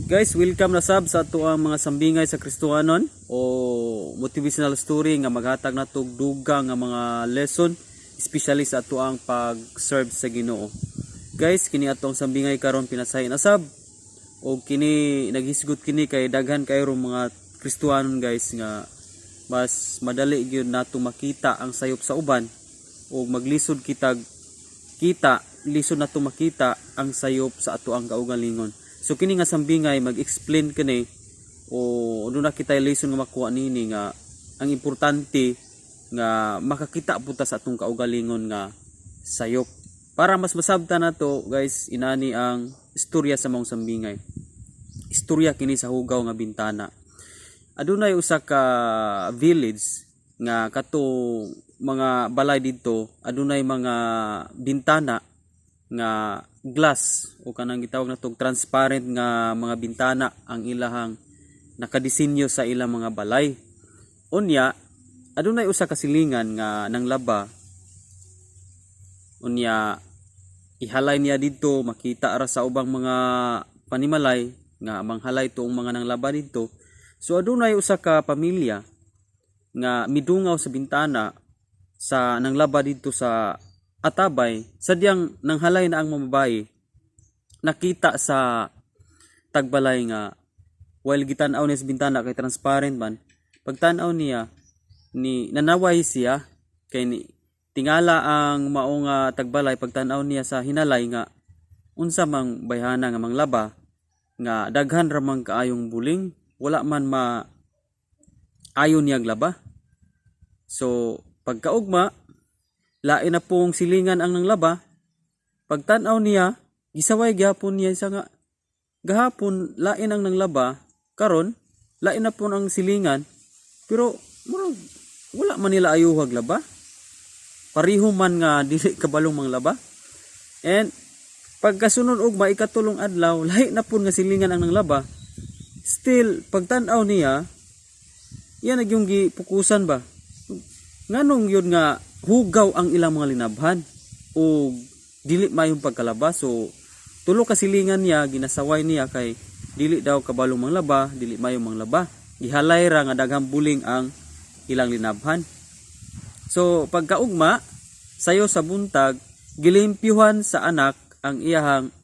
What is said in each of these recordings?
Guys, welcome na sab sa ato ang mga sambingay sa Kristohanon o motivational story nga maghatag nato og dugang nga mga lesson, especially sa ato ang pag-serve sa Ginoo. Guys, kini atong sambingay karon pinasahi na sab o kini naghisgot kini kay daghan kayo mga Kristohanon, guys, nga mas madali gyud nato makita ang sayop sa uban o maglisod kitag kita, lisod nato makita ang sayop sa ato ang kaugalingon. So kini nga sambingay mag-explain kini o duna kita lesson nga makuha nini nga ang importante nga makakita pud ta sa atong kaugalingon nga sayop. Para mas masabtan nato, guys, inani ang istorya sa maong sambingay. Istorya kini sa hugaw nga bintana. Adunay usa ka village nga kato mga balay didto adunay mga bintana nga glass o kanang gitawag natong transparent nga mga bintana ang ilahang nakadisenyo sa ilang mga balay. Unya adunay usa ka silingan nga nanglaba. Unya ihalay niya didto, makita ra sa ubang mga panimalay nga manghalay tuong mga nanglaba didto. So adunay usa ka pamilya nga midungaw sa bintana sa nanglaba didto sa atabay. Sadyang nanghalay na ang mga babae, nakita sa tagbalay nga while gitan-aw niya sa bintana kay transparent man, pagtan-aw niya ni nanaway siya kay ni tingala ang mao nga tagbalay pagtan-aw niya sa hinalay nga unsa mang bayhana nga manglaba nga daghan ra man kaayong buling, wala man ma ayon niyang laba. So pagkaugma, lain na pong silingan ang nanglaba. Pagtan-aw niya, gisaway gyapon niya sa nga gahapon lain ang nanglaba, karon lain na pong ang silingan, pero murag wala man nila ayuhag laba, pareho man nga dili kabalong manglaba. And pagkasunod og maikatulong adlaw, lahi na pun nga silingan ang nanglaba. Still pagtan-aw niya, iya na yung gipukusan ba, nganong yun nga hugaw ang ilang mga linabhan o dili mayong pagkalaba. So tulo ka silingan niya ginasaway niya kay dili daw kabalong manglaba, dili mayong manglaba, gihalay ra nga daghang buling ang ilang linabhan. So pagkaugma sayo sa buntag, gilimpyuhan sa anak ang iyahang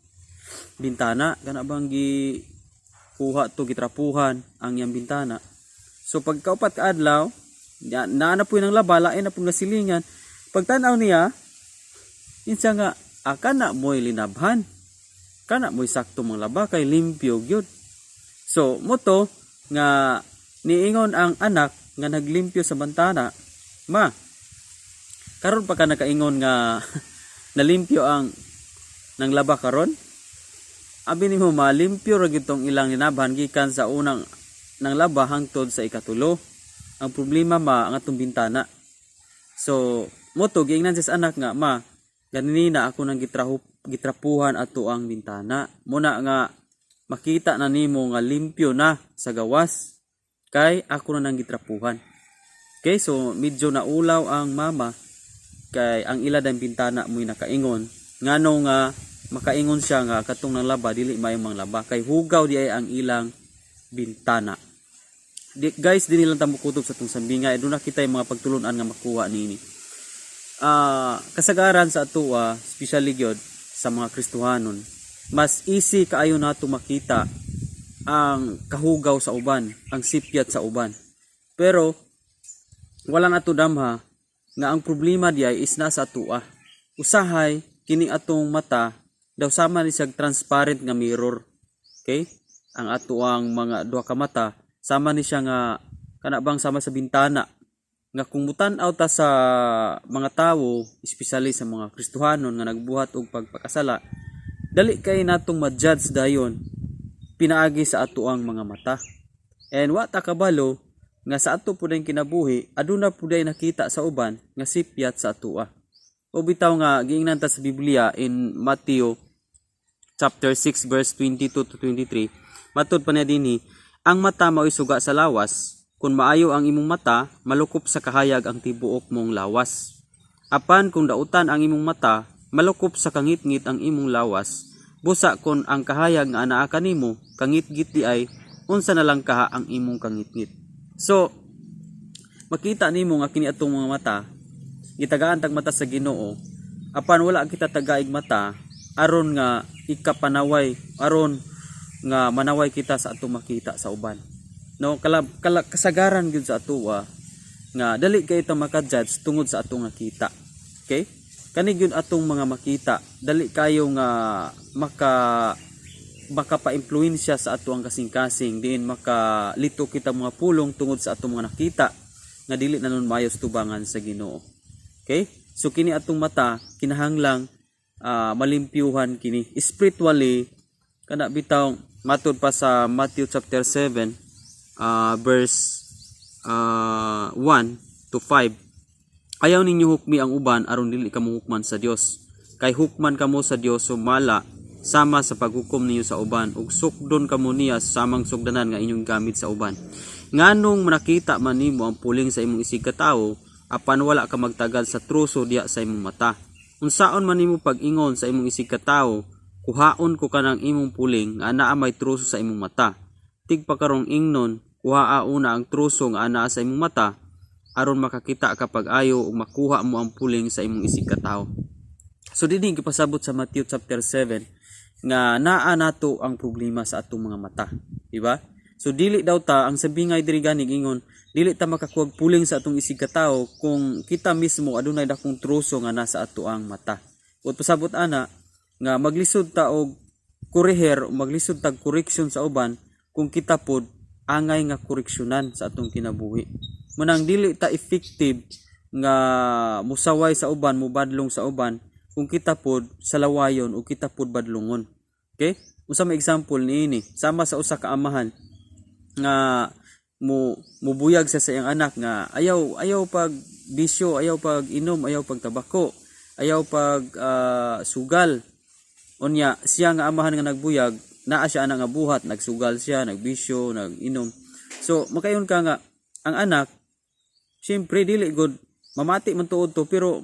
bintana, kana bang gi kuha to, gitrapuhan ang iyang bintana. So pagkaupat ka adlaw, ya, naa na po ng laba, lain na po nga silingan. Pagtanaw niya, insa nga, ah, kana mo'y linabhan. Kana mo'y sakto mong laba kay limpyo gyud. So, mao to nga niingon ang anak nga naglimpyo sa bantana, "Ma, karon pa ka nakaingon nga nalimpyo ang nang laba karon? Abi nimo, malimpyo ra gyud tong ilang linabhan gikan sa unang nang laba hangtod sa ikatulo. Ang problema, ma, ang atong bintana." So, mao to giingnan siya sa anak nga, "Ma, ganina ako nang gitrapuhan ato ang bintana. Muna nga makita na nimo nga limpyo na sa gawas kay ako na nang gitrapuhan." Okay, so medyo naulaw ang mama kay ang ila dang bintana mo'y nakaingon. Ngano nga makaingon siya nga katong nang laba dili maayong manglaba kay hugaw di ay ang ilang bintana. Di, guys, dinhi lang ta mokutob sa atong sambingay. Duna kita yung mga pagtulunan nga makuha niini. Kasagaran sa atoa, especially gyud sa mga Kristohanon, mas easy kaayo nato makita ang kahugaw sa uban, ang sipyat sa uban. Pero wala nato damha nga ang problema diay is nasa atoa. Usahay kini atong mata daw sama ni siya transparent nga mirror. Okay? Ang ato ang mga duha ka mata sama ni siya nga kana bang sama sa bintana nga kung mutan-aw ta sa mga tawo, especially sa mga Kristohanon nga nagbuhat og pagpakasala, dali kay natong ma-judge dayon pinaagi sa ato ang mga mata. And wa ta kabalo nga sa ato pud kinabuhi aduna pud nakita sa uban nga sipyat sa atoa. O bitaw nga giingnan ta sa Biblia in Matthew chapter 6 verse 22 to 23, matud pa niya dinhi, "Ang mata mao'y suga sa lawas. Kung maayo ang imong mata, malukop sa kahayag ang tibuok mong lawas. Apan kung dautan ang imong mata, malukop sa kangitngit ang imong lawas. Busa kon ang kahayag nga anaa kanimo kangitngit diay, unsa na lang kaha ang imong kangitngit? So makita nimo nga kini atong mga mata, gitagaan tag mata sa Ginoo, apan wala kita tagaig mata aron nga ikapanaway, aron nga manaway kita sa atong makita sa uban, no? Kala, kasagaran gyud sa atoa nga dali kay ta maka-judge tungod sa atong nakita, okay? Kani gyud atong mga makita, dali kayo nga makapa-impluwensya sa ato ang kasing-kasing, diin makalito kita mga pulong tungod sa atong mga nakita nga dili na nun maayos tubangan sa Ginoo. Okay? So kini atong mata, kinahanglang malimpyuhan kini spiritually. Kana bitaw, matud pa sa Matthew chapter 7 verse 1 to 5: "Ayaw ninyo hukmi ang uban aron dili kamo hukman sa Dios. Kay hukman kamo sa Dios sumala sama sa paghukom ninyo sa uban, ug sukdon kamo niya sa samang sugdanan nga inyong gamit sa uban. Nganong nakita man nimo ang puling sa imong isig katawo, apan wala ka magtagad sa truso diya sa imong mata? Unsaon man nimo pag-ingon sa imong isig katawo, 'Kuhaon ko kanang imong puling,' nga anaa may truso sa imong mata? Tigpakarong ingnon, kuhaa una ang truso nga anaa sa imong mata aron makakita ka pag-ayo ug makuha mo ang puling sa imong isig katawo." So dinhi gipasabot sa Matthew chapter 7 nga naa nato ang problema sa atong mga mata, di ba? So dili daw ta, ang sabingay diri gani ingon, dili ta makakuha puling sa atong isig katawo kung kita mismo adunay dakong truso nga nasa ato ang mata. Ug pasabot ana nga maglisod ta og koreher, maglisod tag correction sa uban kung kita pod angay nga koreksyonan sa atong kinabuhi. Munang dili ta effective nga musaway sa uban, mubadlong sa uban kung kita pod salawayon o kita pod badlongon. Okay? Usa may example niini, sama sa usa ka amahan nga mo mubuyag sa iyang anak nga ayaw ayaw pag bisyo, ayaw pag inom, ayaw pag tabako, ayaw pag sugal. Unya siya nga amahan nga nagbuyag, naa siya ana nga buhat, nagsugal siya, nagbisyo, naginom. So makayon ka nga ang anak siyempre dili gud mamati man tuod to, pero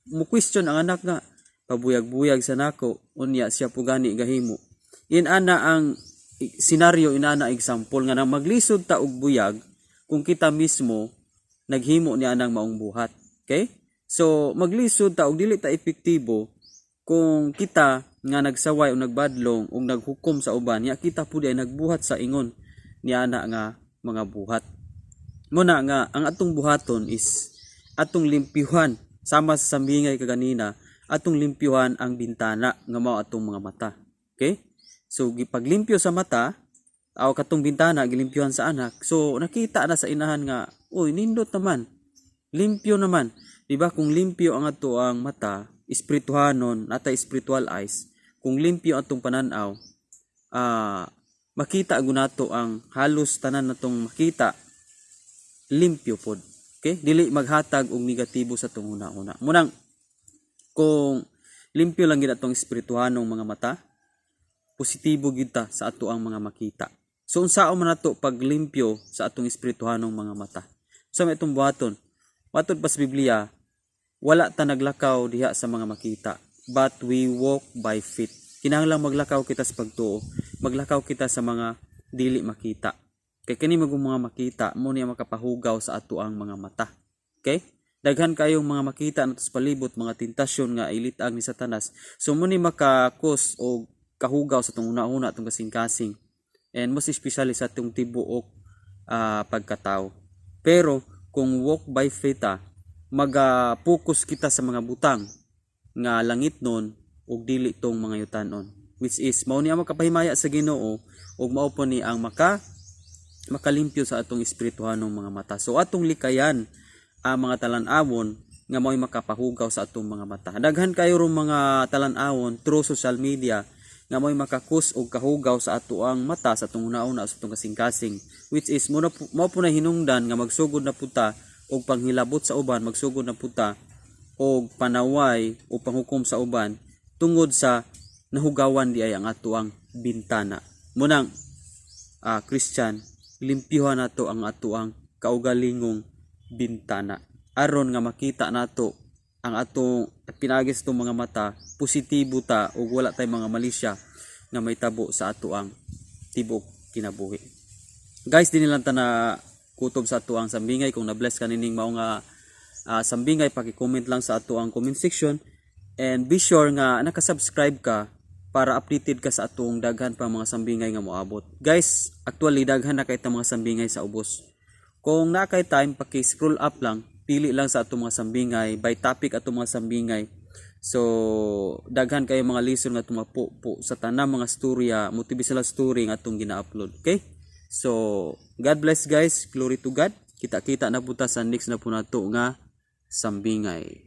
mo question ang anak nga pabuyag-buyag sa nako, unya siya po gani gahimo. Inana ang senaryo, inana example nga nang maglisod ta og buyag kung kita mismo naghimo niya nang maong buhat. Okay? So maglisod ta og dili ta epektibo kung kita nga nagsaway o nagbadlong o naghukom sa uban ya kita pud ay nagbuhat sa ingon niana nga mga buhat. Muna nga ang atong buhaton is atong limpyuhan, sama sa sambingay kaganina, atong limpyuhan ang bintana nga mao atong mga mata. Okay? So gipaglimpyo sa mata aw katong bintana, gilimpyuhan sa anak. So nakita na sa inahan nga, "Uy, nindot naman. Limpyo naman." Di ba kung limpyo ang ato ang mata, espirituhanon, nata spiritual eyes, kung limpyo atong pananaw, makita nato ang halos tanan natong makita limpyo pod. Okay? Dili maghatag og negatibo sa atong huna-huna. Munang kung limpyo lang gid atong espirituhanong mga mata, positibo gyud ta sa ato ang mga makita. So unsaon man nato paglimpyo sa atong espirituhanong mga mata? Sa may itong buhaton? Matod pa sa Biblia, wala ta naglakaw diha sa mga makita, but we walk by faith. Kinahanglan maglakaw kita sa pagtuo, maglakaw kita sa mga dili makita. Kay kini magong mga makita mo niya makapahugaw sa ato ang mga mata. Okay? Daghan kayong mga makita nato sa palibot, mga tentasyon nga ilitang ni Satanas. So mo ni makakos o kahugaw sa atong una-una, atong kasing-kasing. And most especially sa atong tibuok pagkatao. Pero kung walk by faith ta, maga-focus kita sa mga butang nga langit nun ug dili tong mga yutanon, which is mao ni ang makapahimaya sa Ginoo ug mao po ni ang makalimpyo sa atong espirituhanong mga mata. So atong likayan ang mga talan-awon nga mao'y makapahugaw sa atong mga mata. Daghan kayo rong mga talan-awon through social media nga mao'y makakus og kahugaw sa ato ang mata, sa atong una-una, sa atong kasing-kasing, which is mo na mao po na hinungdan nga magsugod na puta og panghilabot sa uban, magsugod na puta og panaway o panghukom sa uban tungod sa nahugawan di ay ang ato ang bintana. Munang Christian, limpyuhan nato ang ato ang kaugalingong bintana aron nga makita nato ang atong pinaagi sa atong mga mata, positibo ta ug wala tay mga malisya. nga mahitabo sa atoang tibuok kinabuhi. Guys, dinhi lang ta na kutob sa atoang sambingay. Kung na-bless ka nining mao nga sambingay, paki-comment lang sa atoang comment section and be sure nga naka-subscribe ka para updated ka sa atong daghan pa mga sambingay nga moabot. Guys, actually daghan na kay ta mga sambingay sa ubos. Kung naa kay time, paki-scroll up lang, pili lang sa atong mga sambingay, by topic atong mga sambingay. So, daghan kayo mga lesson nga tumapo po sa tanang mga storya, motivational story nga atong gina-upload. Okay? So, God bless, guys. Glory to God. Kita-kita na po ta sa next na po nato nga sambingay.